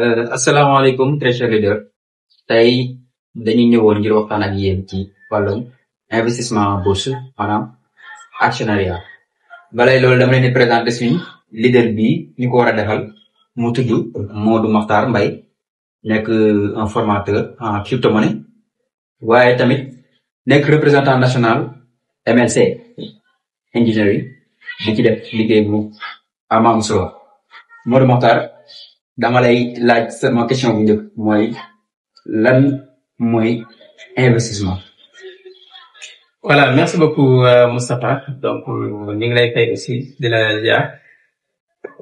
asalaamaaleykum très cher leader tey dañuy ñëwoon ngir waxtaan ak yéen ci wàllum investissement bourse maanaam actionnariat balay loolu dama leen di présenter suñu leader bi ñu ko war a defal mu tudd Modou Makhtar Mbaye nekk un formateur en crypto-monnaie waaye tamit nekk représentant national MLC ingénierie di ci def liggéey bu am solo Modou Makhtar dama lay laaj sama question bu njëkk mooy lan mooy investissement. Voilà, merci beaucoup Moustapha. Donc ñu ngi lay fay aussi di la ziar.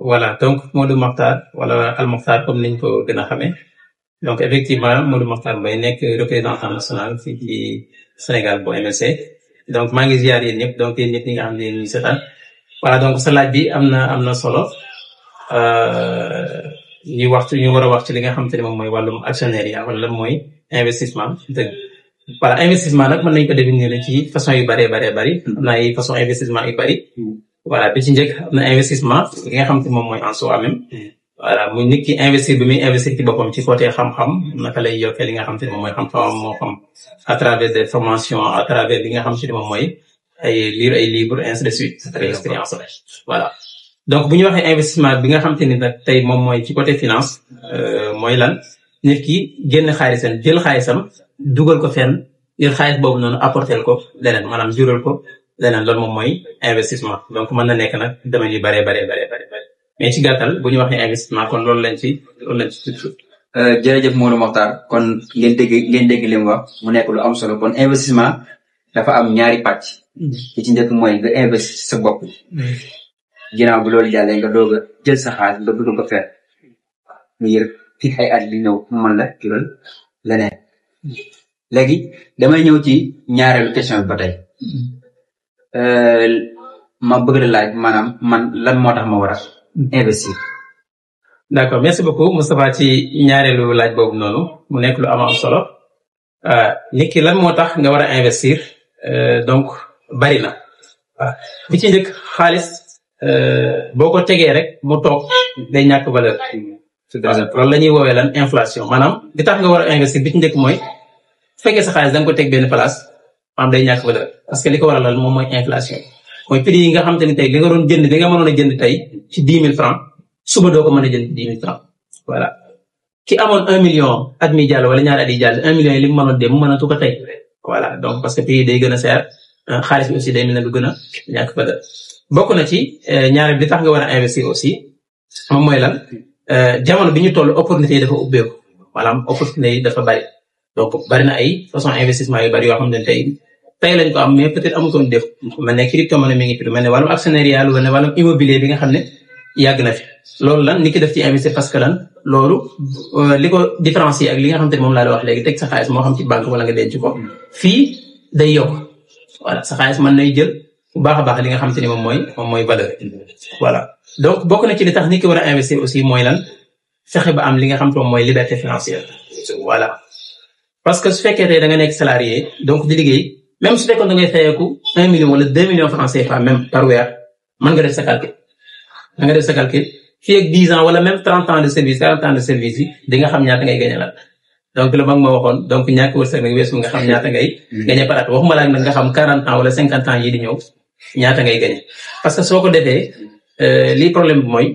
Voilà, donc Modou Makhtar wala Al Makhtar comme niñ ko gën a xamee. Donc effectivement Modou Makhtar Mbaye nekk représentant national fii ci Sénégal bu MLC. Donc maa ngi ziar yéen ñëpp donc yéen ñëpp ñi nga xam ne ñu seetaan. Voilà, donc sa laaj bi am na solo. ñu war a wax ci li nga xamante ne moom mooy wàllum actionnariat wala lan mooy investissement dëgg. Voilà, investissement nag mën nañu ko définir ci façon yu bari am na ay façon investissement yu bari. Voilà, bi ci njëkk am na investissement li nga xamante ne moom mooy en soi-même. Voilà, muy nit ki investir bi muy investir ci boppam ci côté xam-xam naka lay yokkee li nga xamante ne moom mooy xam-xam moo xam à travers des formations à travers li nga xamante ne moom mooy lire ay livres ainsi de suite ak expérience. Voilà. Donc bu ñu waxee investissement bi nga xamante ni nag tey moom mooy ci côté finance mooy lan nit ki génn xaalisam jël xaalisam dugal ko fenn jël xaalis boobu noonu apporter ko leneen maanaam jural ko leneen loolu moom mooy investissement donc mën na nekk nag domaine yu bare mais ci gàttal bu ñu waxee investissement kon loolu lañ ci tudd. jërëjëf Modou Makhtar kon ngeen dégg li mu wax mu nekk lu am solo kon investissement dafa am ñaari pàcc. li ci njëkk mooy nga investir sa bopp. ginnaaw bi loolu jàllee nga doog a jël sa xaalis nga dugal ko fenn ngir fi ay at li ñëw mën la jural leneen léegi damay ñëw ci ñaareelu question bi ba tey ma bëgg la laaj maanaam man lan moo tax ma war a investir. D'accord, merci beaucoup Moustapha ci ñaareelu laaj boobu noonu mu nekk lu am solo nit ki lan moo tax nga war a investir donc bari na waaw bi ci njëkk xaalis. boo ko tegee rek mu toog day ñàkk valeur. loolu la ñuy woowee lan inflation maanaam li tax nga war a investir bi ci njëkk mooy bu fekkee sa xaalis da nga ko teg benn place maanaam day ñàkk valeur parce que li ko waral moom mooy inflation mooy prix yi nga xam te ni tey li nga doon jënd li nga mënoon a jënd tey ci 10 000 francs suba doo ko mën a jënd ci 10 000 francs voilà ki amoon 1 million at mi jàll wala ñaari at yi jàll 1 million yi li mu mënoon dem mu mënatu ko tey voilà donc parce que prix yi day gën a seer xaalis bi aussi day mel ne lu gën a ñàkk valeur. bokk na ci ñaareel bi tax nga war a investir aussi moom mooy lan jamono bi ñu toll opportunité yi dafa ubbeeku maanaam opportunité yi dafa bari donc bari na ay façon investissement yu bari yoo xam ne tey lañ ko am mais peut-être amutoon def mel ne crypto-monnaie mi ngi fi lu mel ne wàllum actionnariat lu mel ne wàllum immobilier bi nga xam ne yàgg na fi loolu lan ni ki def ci investir parce que lan loolu li ko différencier ak li nga xam te ne moom laa la wax léegi teg sa xaalis moo xam ci banque wala nga denc ko fii day yokk voilà sa xaalis mën nay jël bu baax a baax li nga xam te ni moom mooy valeur voilà donc bokk na ci li tax nit ki war a investir aussi mooy lan fexe ba am li nga xam te moom mooy liberté financière voilà parce que su fekkee tey da nga nekk salarié donc di liggéey même su fekkoon da ngay fayeeku 1 million wala 2 millions francs CFA même par weer mën nga def sa calcul fii ak 10 ans wala même 30 ans de service 40 ans de service yi di nga xam ñaata ngay gagné la donc le mag ma waxoon donc ñàkk wërsëg nag weesu nga xam ñaata ngay gagné par at waxuma la nag nga xam 40 ans wala 50 ans yi di ñëw ñaata ngay gagné parce que soo ko defee lii problème bi mooy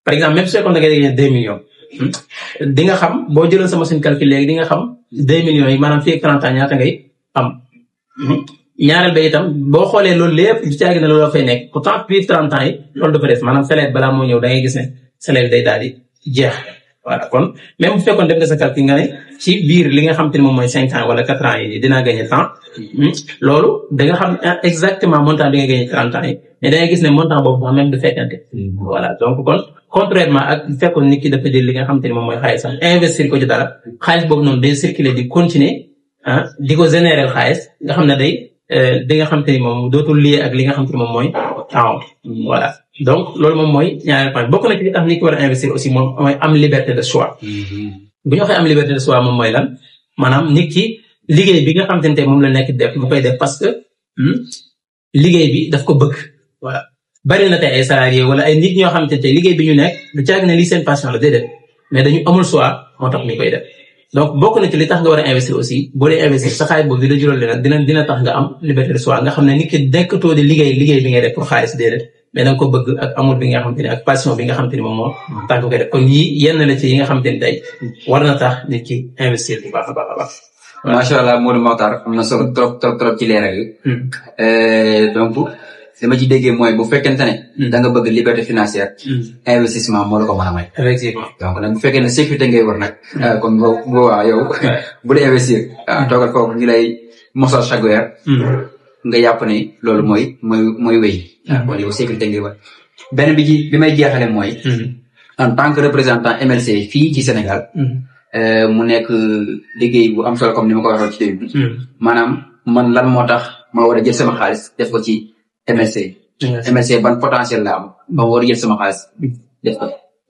par exemple même su fekkoon da ngay gagné 2 millions di nga xam boo jëloon sa machine calcul léegi di nga xam 2 millions yi maanaam fii ak 30 ans ñaata ngay am ñaareel ba itam boo xoolee loolu lépp du caagi ne loolu fay nekk pourtant plus 30 ans yi loolu dafa des maanaam salaire balaa moo ñëw da ngay gis ne salaire day daal di jeex voilà kon même bu fekkoon def nga sa calcul nga ne ci biir li nga xam te ne moom mooy 5 ans wala 4 ans yi dinaa gagné temps loolu da nga xam exactement montant bi nga gagné 30 ans yi mais da ngay gis ne montant boobu moom même du fekkante voilà donc kon contrairement ak bu fekkoon nit ki dafa jël li nga xam te ne moom mooy xaalisam investir ko ci dara xaalis boobu noonu day circuler di continuer di ko générer xaalis nga xam ne day di nga xam te ni moom dootul lié ak li nga xam te ni moom mooy temps voilà donc loolu moom mooy ñaareel point bokk na ci li tax nit ki war a investir aussi moom mooy am liberté de choix bu ñu waxee am liberté de choix moom mooy lan maanaam nit ki liggéey bi nga xam te ne tey moom la nekk def bu koy def parce que liggéey bi daf ko bëgg voilà bari na tey ay salariés wala ay nit ñoo xam te ne tey liggéey bi ñu nekk du caag ne lii seen passion la déedéet mais dañu amul choix moo tax ñu koy def donc bokk na ci li tax nga war a investir aussi boo dee investir sa xaalis boobu di la jural leneen dina tax nga am liberté de choix nga xam ne nit ki nekkatoo di liggéey bi ngay def pour xaalis déedéet mais da nga ko bëgg ak amour bi nga xamante ni ak passion bi nga xamante ni moom moo tax nga koy def kon yii yenn la ci yi nga xamante ni tey war na tax nit ki investir bu baax a baax a baax. macha allah Modou Makhtar am na solo trop ci leeral yi. donc dama ci déggee mooy bu fekkente ne. da nga bëgg liberté financière. investissement moo la ko mën a may. effectivement donc nag bu fekkee ne sécurité ngay war nag. kon boo waa yow bu dee investir. toogal foofu ñu lay mosal chaque weer. nga yàpp ne loolu mooy wéy. kon yow sécurité ngay war benn bi may jeexale mooy. en tant que représentant MLC fii ci Sénégal. mu nekk liggéey bu am solo comme ni ma ko waxee ci début bi. maanaam man lan moo tax ma war a jël sama xaalis def ko ci MLC. MLC ban potentiel la am ba war a jël sama xaalis def ko.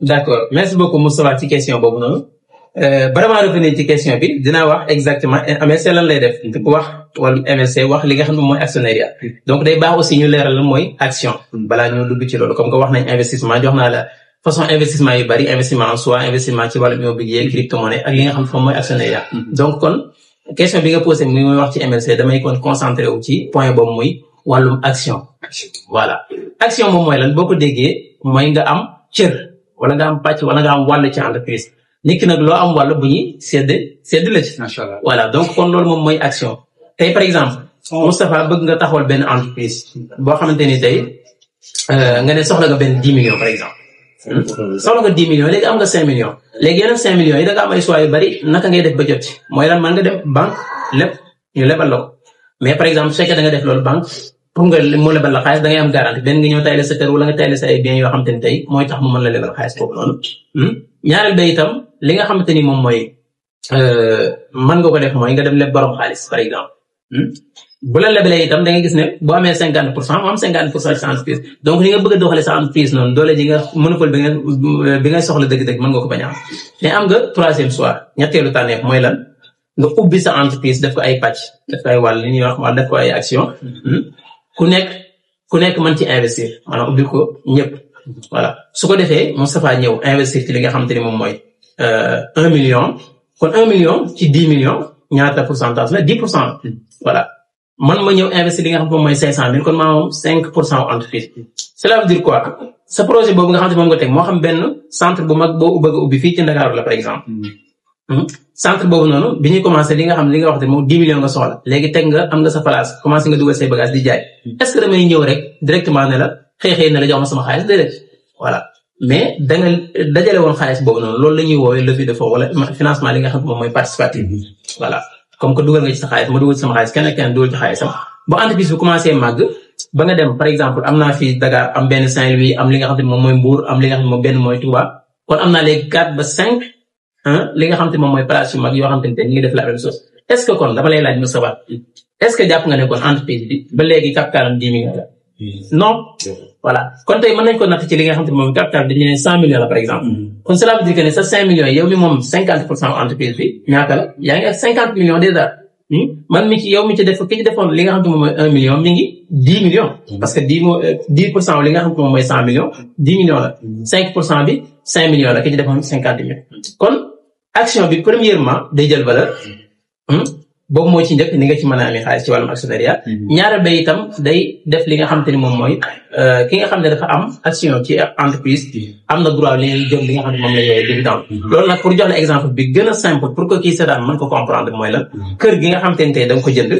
d'accord merci beaucoup Moustapha ci question boobu noonu vraiment revenir ci question bi dinaa wax exactement MLC lan lay def ku wax wala MLC wax li nga xam ne mooy actionnariat donc day baax aussi ñu leeral lan mooy action balaa ñu dugg ci loolu comme que wax nañ investissement jox naa la façon investissement yu bari investissement en soi investissement ci wàllum immobilier crypto-monnaie ak li nga xam ne mooy actionnariat donc kon question bi nga posé muy wax ci MLC damay kon concentré wu ci point boobu muy wàllum action voilà action moom mooy lan boo ko déggee mooy nga am cër wala nga am pàcc wala nga am wàll ci entreprise nit ki nag loo am wàll bu ñuy sedd la ci macha allah voilà donc kon loolu moom mooy action tey par exemple Moustapha bëgg nga taxawal benn entreprise boo xamante ni tey nga ne soxla nga benn 10 millions par exemple soxla nga 10 millions léegi am nga 5 millions léegi yeneen 5 millions yi da nga am ay choix yu bari naka ngay def ba jot ci mooy lan man nga dem banque lépp ñu lebal la ko mais par exemple su fekkee da nga def loolu banque pour nga mu lebal la xaalis da ngay am garantie benn nga ñëw tayle sa kër wala nga tayle sa ay biens yoo xamante ni tey mooy tax mu mën la lebal xaalis boobu noonu ñaareel ba itam li nga xamante ni moom mooy mën nga ko def mooy nga dem leb borom xaalis par exemple bu la lebalee itam da nga gis ne boo amee 50% mu am 50% ci sa entreprise donc ni nga bëgg a doxalee sa entreprise noonu doole ji nga monopole bi nga soxla dëgg-dëgg mën nga ko bañ a am mais am nga troisième choix ñetteelu tànneef mooy lan nga ubbi sa entreprise def ko ay pàcc def ko ay wàll li ñuy wax wala def ko ay action ku nekk mën ci investir maanaam ubbi ko ñëpp voilà su ko defee Moustapha ñëw investir ci li nga xamante ni moom mooy 1 million kon 1 million ci 10 millions ñaata pourcentage la 10% voilà man ma ñëw investir li nga xam ne moom mooy 500 000 kon maa moom 5% entreprise cela veut dire quoi sa projet boobu nga xam ne moom nga teg moo xam benn centre bu mag boo bëgg a ubbi fii ci Ndakaaru la par exemple centre boobu noonu bi ñuy commencé li nga xam li nga wax te moom 10 millions nga soxla léegi teg nga am nga sa place commencé nga dugal say bagage di jaay est-ce que damay ñëw rek directement ne la xëy ne la jox ma sama xaalis déedéet voilà mais da nga dajale woon xaalis boobu noonu loolu la ñuy woowee levée de fonds wala financement li nga xam moom mooy participatif voilà comme que dugal nga ci sa xaalis ma dugal ci sama xaalis kenn dugal ci xaalisam ba entreprise bi commencé màgg ba nga dem par exemple am naa fii Dakar am benn Saint-Louis am li nga xam ne moom mooy Mbour am li nga xam ne moom benn mooy Touba kon am naa léegi 4 ba 5 li nga xam te moom mooy place yu mag yoo xam te ne ñu ngi def la même chose est-ce que kon dama lay laaj Moustapha est-ce que jàpp nga ne kon entreprise bi ba léegi capital am 10 millions la non voilà kon tey mën nañ ko natt ci li nga xam te ne moom capital dañu ne 100 millions la par exemple kon cela veut dire que ne sa 5 millions yow mi moom 50% entreprise bi ñaata la yaa ngi ak 50 millions déjà man mi ci yow mi ci def ki ci defoon li nga xam te moom mooy 1 million mi ngi 10 millions parce que 10% li nga xam te moom mooy 100 millions 10 millions la 5% bi 5 millions la ki ci defoon 50 millions kon action bi premièrement day jël valeur boobu moo ci njëkk ni nga ci mën a amee xaalis ci wàllum actionnariat ñaareel ba itam day def li nga xam te ni moom mooy ki nga xam ne dafa am action ci entreprise am na droit li jëm li nga xam ne moom la yooyu dividende loolu nag pour jox la exemple bi gën a simple pour que kii seetaan mën ko comprendre mooy lan kër gi nga xam te ne tey da nga ko jënd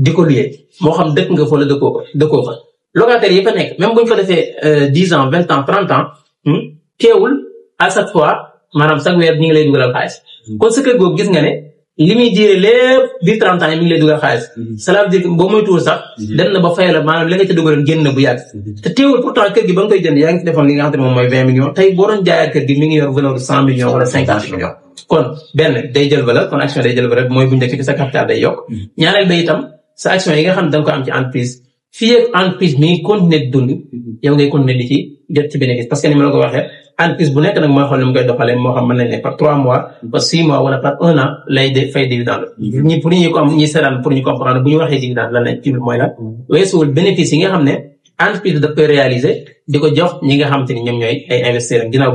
di ko luyee moo xam dëkk nga fa la dëkkoo fa locataire yi fa nekk même buñ fa defee 10 ans 20 ans 30 ans teewul à chaque fois maanaam chaque weer ñu ngi lay dugalal xaalis kon sa kër googu gis nga ne li muy diire lépp biir 30 ans yi mi ngi lay dugal xaalis cela veut dire que boo moytuwul sax dem na ba fay la maanaam la nga ca dugaloon génn na bu yàgg te teewul pourtant kër gi ba nga koy jënd yaa ngi ci defoon li nga xam ne moom mooy 20 millions tey boo doon jaayaat kër gi mi ngi yor valeur 100 millions wala 50 millions kon benn day jël valeur kon action day jël valeur mooy bu njëkk ci sa capital day yokk ñaareel ba itam sa action yi nga xam ne da nga ko am ci entreprise fii ak entreprise mi ngi continuer di dund yow ngay continuer di ci jot ci bénéfice parce que ni ma la ko waxee entreprise bu nekk nag mooy xool ni mu koy doxalee moo xam mën nañ ne par 3 mois par 6 mois wala par 1 an lay fay dividende ñi pour ñu ko am ñi seetaan pour ñu comprendre bu ñu waxee dividende lan lañ ci mooy lan weesuwul bénéfice yi nga xam ne entreprise daf koy réaliser di ko jox ñi nga xam te ni ñoom ñooy ay investisseurs ginnaaw